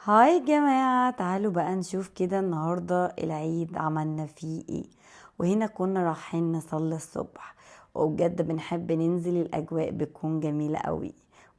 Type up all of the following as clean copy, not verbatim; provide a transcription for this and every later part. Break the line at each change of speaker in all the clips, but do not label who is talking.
Hi يا جماعة، تعالوا بقى نشوف كده النهاردة العيد عملنا فيه ايه. وهنا كنا رايحين نصلي الصبح، وبجد بنحب ننزل، الأجواء بتكون جميلة قوي،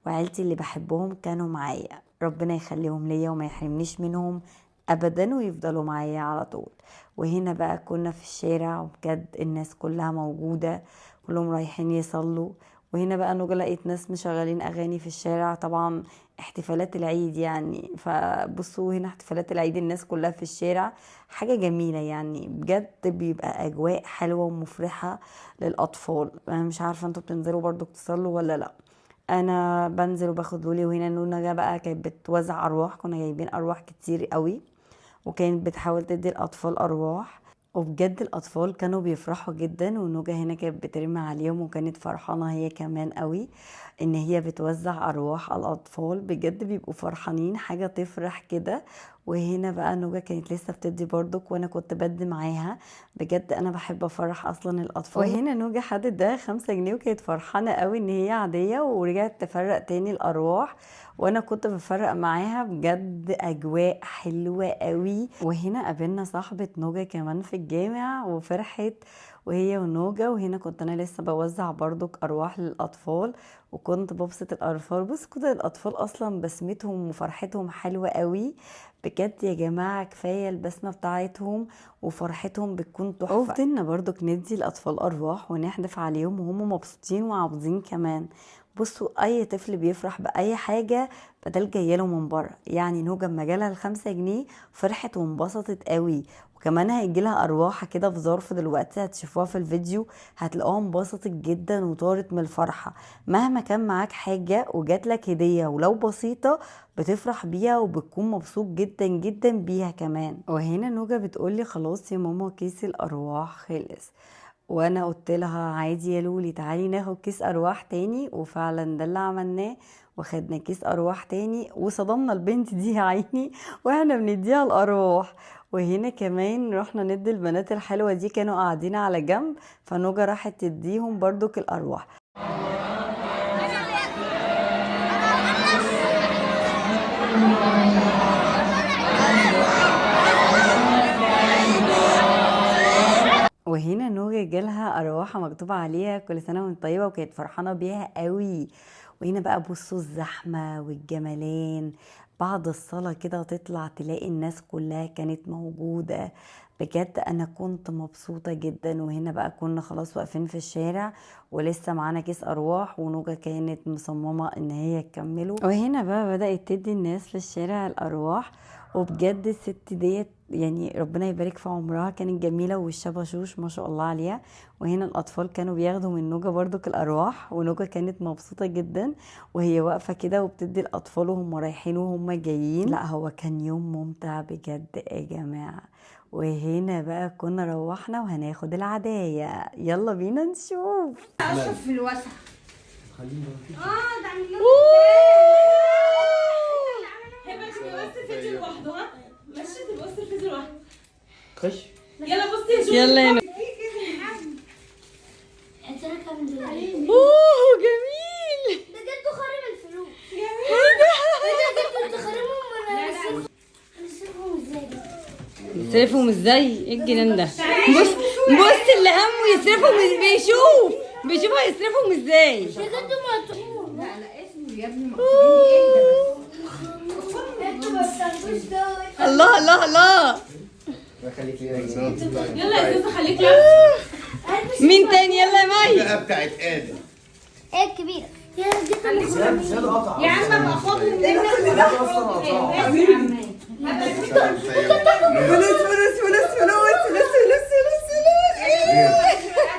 وعيلتي اللي بحبهم كانوا معايا، ربنا يخليهم ليا وما يحرمنيش منهم أبدا ويفضلوا معايا على طول. وهنا بقى كنا في الشارع، وبجد الناس كلها موجودة، كلهم رايحين يصلوا. وهنا بقى نوجا لقيت ناس مشغلين أغاني في الشارع، طبعا احتفالات العيد يعني. فبصوا هنا احتفالات العيد، الناس كلها في الشارع، حاجة جميلة يعني، بجد بيبقى أجواء حلوة ومفرحة للأطفال. أنا مش عارفة انتوا بتنزلوا برضو تصلوا ولا لأ. أنا بنزل وباخد لولي. وهنا نونا بقى كانت بتوزع أرواح، كنا جايبين أرواح كتير قوي، وكانت بتحاول تدي الأطفال أرواح، وبجد الأطفال كانوا بيفرحوا جدا. ونوجا هنا كانت بترمي عليهم، وكانت فرحانة هي كمان قوي إن هي بتوزع أرواح على الأطفال، بجد بيبقوا فرحانين، حاجة تفرح كده. وهنا بقى نوجا كانت لسه بتدي برضك، وأنا كنت بدي معاها، بجد أنا بحب أفرح أصلا الأطفال. وهنا نوجا خدت ده 5 جنيه، وكانت فرحانة قوي إن هي عادية، ورجعت تفرق تاني الأرواح، وأنا كنت بفرق معاها. بجد أجواء حلوة قوي. وهنا قابلنا صاحبة نوجا كمان في الجامع، وفرحت وهي ونوجا. وهنا كنت أنا لسه بوزع برضك أرواح للأطفال، وكنت ببسط الأطفال. بص كده الأطفال أصلا بسمتهم وفرحتهم حلوة قوي بجد يا جماعة، كفاية البسمة بتاعتهم وفرحتهم بتكون تحفة. وفضلنا برضك ندي الأطفال أرواح ونحدف عليهم وهم مبسوطين وعاوزين كمان. بصوا أي طفل بيفرح بأي حاجة بدل جايله من بره يعني. نوجا اما جالها ال5 جنيه فرحت وانبسطت قوي، وكمان هيجيلها أرواح كده في ظرف دلوقتي هتشوفوها في الفيديو، هتلاقوها انبسطت جدا وطارت من الفرحة. مهما كان معاك حاجة وجات لك هدية ولو بسيطة بتفرح بيها وبتكون مبسوط جدا جدا بيها كمان. وهنا نوجا بتقولي خلاص يا ماما كيس الأرواح خلص، وانا قلت لها عادي يا لولي تعالي ناخد كيس ارواح تاني، وفعلا ده اللي عملناه، وخدنا كيس ارواح تاني وصدمنا البنت دي يا عيني واحنا بنديها الارواح. وهنا كمان رحنا ندي البنات الحلوة دي، كانوا قاعدين على جنب، فنوجا راحت تديهم برضك الارواح. وهنا نوجا جالها أرواح مكتوب عليها كل سنة وانت طيبة، وكانت فرحانة بيها قوي. وهنا بقى بصوا الزحمة والجمالان، بعد الصلاة كده تطلع تلاقي الناس كلها كانت موجودة، بجد أنا كنت مبسوطة جدا. وهنا بقى كنا خلاص واقفين في الشارع ولسه معانا كيس أرواح، ونوجا كانت مصممة إن هي تكمله. وهنا بقى بدأت تدي الناس في الشارع الأرواح، وبجد الست ديت يعني ربنا يبارك في عمرها، كانت جميلة ووشها بشوش ما شاء الله عليها. وهنا الأطفال كانوا بياخدوا من نوجا برضك الأرواح، ونوجا كانت مبسوطة جدا وهي واقفة كده وبتدي الأطفال وهم رايحين وهم جايين. لا هو كان يوم ممتع بجد يا جماعة. وهنا بقى كنا روحنا وهناخد العداية، يلا بينا نشوف.
اشرب في الوسع. ده عامل
هبه تبقى بس الفيديو لوحده. ها مشي تبقى بس الفيديو لوحده.
خش
يلا بصي يا جولي.
يلا يا اوه جميل،
ده جده خرب الفلوس. ده جده خربهم ولا نصرفهم ازاي؟
يصرفهم ازاي؟ ايه الجنان ده؟ بص بص اللي همه يصرفهم، بيشوف هيصرفهم ازاي.
ده جده مقطوع.
لا لا اسمه يا ابني مقطوعين. اهدى بس.
انتوا ما بتعرفوش ده.
الله الله الله.
خليك لينا جنيه.
يلا يا زوزو خليك لابسه.
مين تاني؟ يلا يا مي.
بقى بتاعت ادم.
ايه الكبيرة؟ يا جده مقطوع.
يا عم ابقى خدهم منك.
فلوس فلوس فلوس فلوس فلوس فلوس فلوس فلوس.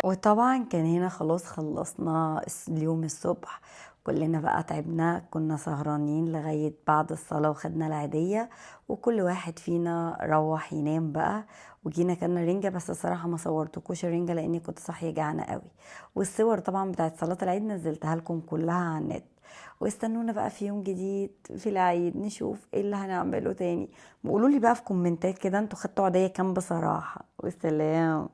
وطبعا كان هنا خلاص خلصنا اليوم الصبح، كلنا بقى تعبنا، كنا سهرانين لغاية بعد الصلاة وخدنا العيدية، وكل واحد فينا روح ينام بقى. وجينا كلنا رنجة، بس الصراحة ما صورتكوش الرنجة لأني كنت صاحية جعانة قوي. والصور طبعا بتاعت صلاة العيد نزلتها لكم كلها على النت. واستنونا بقى في يوم جديد في العيد نشوف ايه اللي هنعمله تاني. وقولوا لي بقى في كومنتات كده انتوا خدتوا عيدية كام بصراحة. والسلام.